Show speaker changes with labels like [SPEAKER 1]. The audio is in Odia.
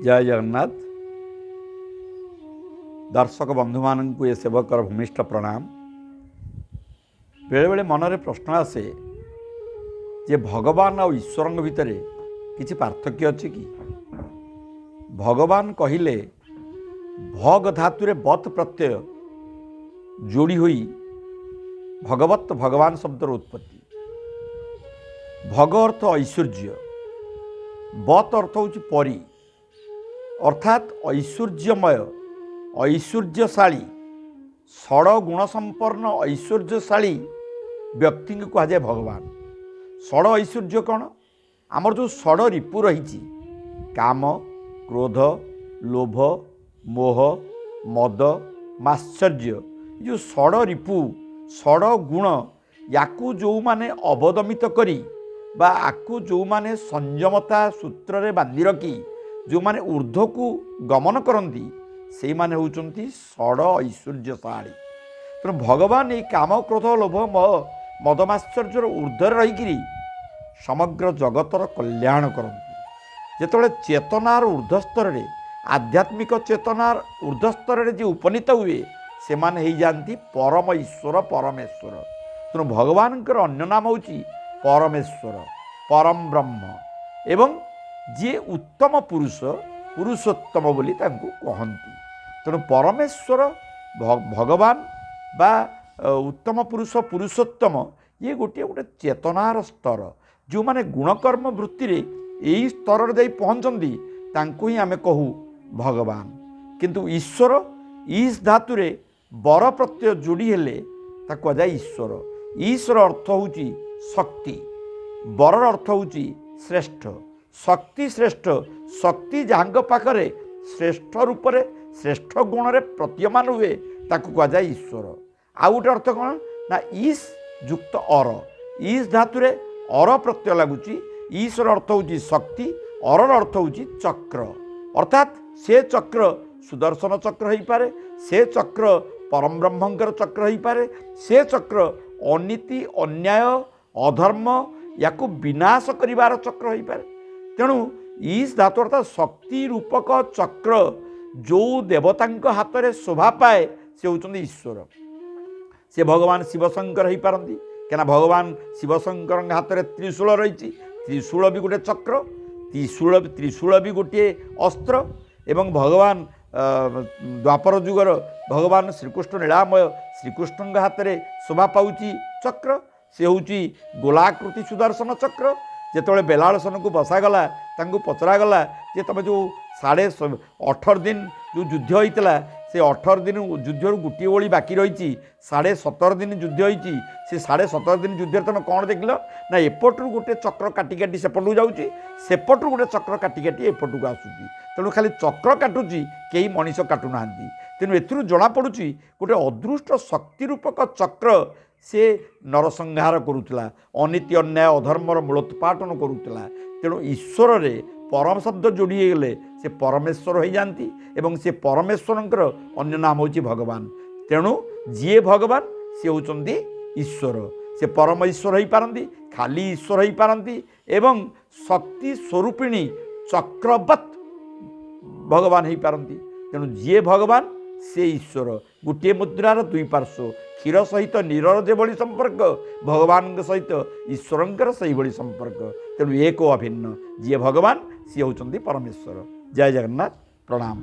[SPEAKER 1] ଜୟ ଜଗନ୍ନାଥ। ଦର୍ଶକ ବନ୍ଧୁମାନଙ୍କୁ ଏ ସେବକର ଭୂମିଷ୍ଠ ପ୍ରଣାମ। ବେଳେବେଳେ ମନରେ ପ୍ରଶ୍ନ ଆସେ ଯେ ଭଗବାନ ଆଉ ଈଶ୍ୱରଙ୍କ ଭିତରେ କିଛି ପାର୍ଥକ୍ୟ ଅଛି କି? ଭଗବାନ କହିଲେ ଭଗ ଧାତୁରେ ବତ୍ ପ୍ରତ୍ୟୟ ଯୋଡ଼ି ହୋଇ ଭଗବତ ଭଗବାନ ଶବ୍ଦର ଉତ୍ପତ୍ତି। ଭଗ ଅର୍ଥ ଐଶ୍ୱର୍ଯ୍ୟ, ବତ୍ ଅର୍ଥ ହେଉଛି ପରି, ଅର୍ଥାତ୍ ଐଶ୍ୱର୍ଯ୍ୟମୟ, ଐଶ୍ୱର୍ଯ୍ୟଶାଳୀ, ଷଡ଼ ଗୁଣ ସମ୍ପନ୍ନ ଐଶ୍ୱର୍ଯ୍ୟଶାଳୀ ବ୍ୟକ୍ତିଙ୍କୁ କୁହାଯାଏ ଭଗବାନ। ଷଡ଼ ଐଶ୍ୱର୍ଯ୍ୟ କ'ଣ? ଆମର ଯେଉଁ ଷଡ଼ ରିପୁ ରହିଛି, କାମ, କ୍ରୋଧ, ଲୋଭ, ମୋହ, ମଦ, ମାତ୍ସର୍ଯ୍ୟ, ଏ ଯେଉଁ ଷଡ଼ ରିପୁ, ଷଡ଼ ଗୁଣ, ୟାକୁ ଯେଉଁମାନେ ଅବଦମିତ କରି ବା ଆକୁ ଯେଉଁମାନେ ସଂଯମତା ସୂତ୍ରରେ ବାନ୍ଧି ରଖି ଯେଉଁମାନେ ଉର୍ଦ୍ଧ୍ୱକୁ ଗମନ କରନ୍ତି, ସେଇମାନେ ହେଉଛନ୍ତି ଷଡ଼ ଐଶ୍ୱର୍ଯ୍ୟଶାଳୀ। ତେଣୁ ଭଗବାନ ଏଇ କାମ, କ୍ରୋଧ, ଲୋଭ, ମୋହ, ମଦମାତ୍ସର୍ଯ୍ୟର ଉର୍ଦ୍ଧ୍ୱରେ ରହିକିରି ସମଗ୍ର ଜଗତର କଲ୍ୟାଣ କରନ୍ତି। ଯେତେବେଳେ ଚେତନାର ଉର୍ଦ୍ଧ୍ୱସ୍ତରରେ, ଆଧ୍ୟାତ୍ମିକ ଚେତନାର ଉର୍ଦ୍ଧ୍ୱସ୍ତରରେ ଯିଏ ଉପନୀତ ହୁଏ, ସେମାନେ ହେଇଯାଆନ୍ତି ପରମ ଈଶ୍ୱର, ପରମେଶ୍ୱର। ତେଣୁ ଭଗବାନଙ୍କର ଅନ୍ୟ ନାମ ହେଉଛି ପରମେଶ୍ୱର, ପରମ ବ୍ରହ୍ମ, ଏବଂ ଯିଏ ଉତ୍ତମ ପୁରୁଷ, ପୁରୁଷୋତ୍ତମ ବୋଲି ତାଙ୍କୁ କହନ୍ତି। ତେଣୁ ପରମେଶ୍ୱର, ଭଗବାନ ବା ଉତ୍ତମ ପୁରୁଷ, ପୁରୁଷୋତ୍ତମ, ଇଏ ଗୋଟିଏ ଗୋଟେ ଚେତନାର ସ୍ତର। ଯେଉଁମାନେ ଗୁଣକର୍ମ ବୃତ୍ତିରେ ଏଇ ସ୍ତରରେ ଯାଇ ପହଞ୍ଚନ୍ତି, ତାଙ୍କୁ ହିଁ ଆମେ କହୁ ଭଗବାନ। କିନ୍ତୁ ଈଶ୍ୱର, ଈଶ୍ ଧାତୁରେ ବର ପ୍ରତ୍ୟୟ ଯୋଡ଼ି ହେଲେ ତାକୁ କୁହାଯାଏ ଈଶ୍ୱର। ଈଶ୍ୱର ଅର୍ଥ ହେଉଛି ଶକ୍ତି, ବରର ଅର୍ଥ ହେଉଛି ଶ୍ରେଷ୍ଠ। ଶକ୍ତି ଶ୍ରେଷ୍ଠ, ଶକ୍ତି ଯାହାଙ୍କ ପାଖରେ ଶ୍ରେଷ୍ଠ ରୂପରେ, ଶ୍ରେଷ୍ଠ ଗୁଣରେ ପ୍ରତୀୟମାନ ହୁଏ, ତାକୁ କୁହାଯାଏ ଈଶ୍ୱର। ଆଉ ଗୋଟେ ଅର୍ଥ କ'ଣ ନା ଈଶ୍ ଯୁକ୍ତ ଅର। ଈଶ୍ ଧାତୁରେ ଅର ପ୍ରତ୍ୟୟ ଲାଗୁଛି। ଈଶ୍ୱର ଅର୍ଥ ହେଉଛି ଶକ୍ତି, ଅରର ଅର୍ଥ ହେଉଛି ଚକ୍ର। ଅର୍ଥାତ୍ ସେ ଚକ୍ର ସୁଦର୍ଶନ ଚକ୍ର ହେଇପାରେ, ସେ ଚକ୍ର ପରମବ୍ରହ୍ମଙ୍କର ଚକ୍ର ହେଇପାରେ, ସେ ଚକ୍ର ଅନୀତି, ଅନ୍ୟାୟ, ଅଧର୍ମ ୟାକୁ ବିନାଶ କରିବାର ଚକ୍ର ହେଇପାରେ। ତେଣୁ ଈଶ୍ ଧାତୁ ଅର୍ଥାତ୍ ଶକ୍ତି ରୂପକ ଚକ୍ର ଯେଉଁ ଦେବତାଙ୍କ ହାତରେ ଶୋଭା ପାଏ, ସେ ହେଉଛନ୍ତି ଈଶ୍ୱର। ସେ ଭଗବାନ ଶିବଶଙ୍କର ହେଇପାରନ୍ତି, କାହିଁକିନା ଭଗବାନ ଶିବଶଙ୍କରଙ୍କ ହାତରେ ତ୍ରିଶୂଳ ରହିଛି। ତ୍ରିଶୂଳ ବି ଗୋଟେ ଚକ୍ର, ତ୍ରିଶୂଳ ବି ଗୋଟିଏ ଅସ୍ତ୍ର। ଏବଂ ଭଗବାନ ଦ୍ୱାପର ଯୁଗର ଭଗବାନ ଶ୍ରୀକୃଷ୍ଣ, ନୀଳାମୟ ଶ୍ରୀକୃଷ୍ଣଙ୍କ ହାତରେ ଶୋଭା ପାଉଛି ଚକ୍ର, ସେ ହେଉଛି ଗୋଲାକୃତି ସୁଦର୍ଶନ ଚକ୍ର। ଯେତେବେଳେ ବେଲାଳସନକୁ ବସାଗଲା, ତାଙ୍କୁ ପଚରାଗଲା ଯେ ତୁମେ ଯେଉଁ 18.5 ଦିନ ଯେଉଁ ଯୁଦ୍ଧ ହେଇଥିଲା, ସେ 18 ଦିନ ଯୁଦ୍ଧରୁ ଗୋଟିଏ ଓଳି ବାକି ରହିଛି, 17.5 ଦିନ ଯୁଦ୍ଧ ହେଇଛି, ସେ 17.5 ଦିନ ଯୁଦ୍ଧରେ ତୁମେ କ'ଣ ଦେଖିଲ? ନା ଏପଟରୁ ଗୋଟେ ଚକ୍ର କାଟି କାଟି ସେପଟକୁ ଯାଉଛି, ସେପଟରୁ ଗୋଟେ ଚକ୍ର କାଟି କାଟି ଏପଟକୁ ଆସୁଛି। ତେଣୁ ଖାଲି ଚକ୍ର କାଟୁଛି, କେହି ମଣିଷ କାଟୁନାହାନ୍ତି। ତେଣୁ ଏଥିରୁ ଜଣାପଡ଼ୁଛି ଗୋଟେ ଅଦୃଷ୍ଟ ଶକ୍ତି ରୂପକ ଚକ୍ର ସେ ନରସଂହାର କରୁଥିଲା, ଅନୀତି, ଅନ୍ୟାୟ, ଅଧର୍ମର ମୂଳୋତ୍ପାଟନ କରୁଥିଲା। ତେଣୁ ଈଶ୍ୱରରେ ପରମ ଶବ୍ଦ ଯୋଡ଼ି ହେଇଗଲେ ସେ ପରମେଶ୍ୱର ହେଇଯାଆନ୍ତି, ଏବଂ ସେ ପରମେଶ୍ୱରଙ୍କର ଅନ୍ୟ ନାମ ହେଉଛି ଭଗବାନ। ତେଣୁ ଯିଏ ଭଗବାନ ସେ ହେଉଛନ୍ତି ଈଶ୍ୱର। ସେ ପରମ ଈଶ୍ୱର ହେଇପାରନ୍ତି, ଖାଲି ଈଶ୍ୱର ହେଇପାରନ୍ତି, ଏବଂ ଶକ୍ତି ସ୍ୱରୂପିଣୀ ଚକ୍ରବତ୍ ଭଗବାନ ହେଇପାରନ୍ତି। ତେଣୁ ଯିଏ ଭଗବାନ ସେ ଈଶ୍ୱର। ଗୋଟିଏ ମୁଦ୍ରାର ଦୁଇ ପାର୍ଶ୍ୱ। କ୍ଷୀର ସହିତ ନୀରର ଯେଭଳି ସମ୍ପର୍କ, ଭଗବାନଙ୍କ ସହିତ ଈଶ୍ୱରଙ୍କର ସେଇଭଳି ସମ୍ପର୍କ। ତେଣୁ ଏକ ଅଭିନ୍ନ। ଯିଏ ଭଗବାନ ସିଏ ହେଉଛନ୍ତି ପରମେଶ୍ୱର। ଜୟ ଜଗନ୍ନାଥ, ପ୍ରଣାମ।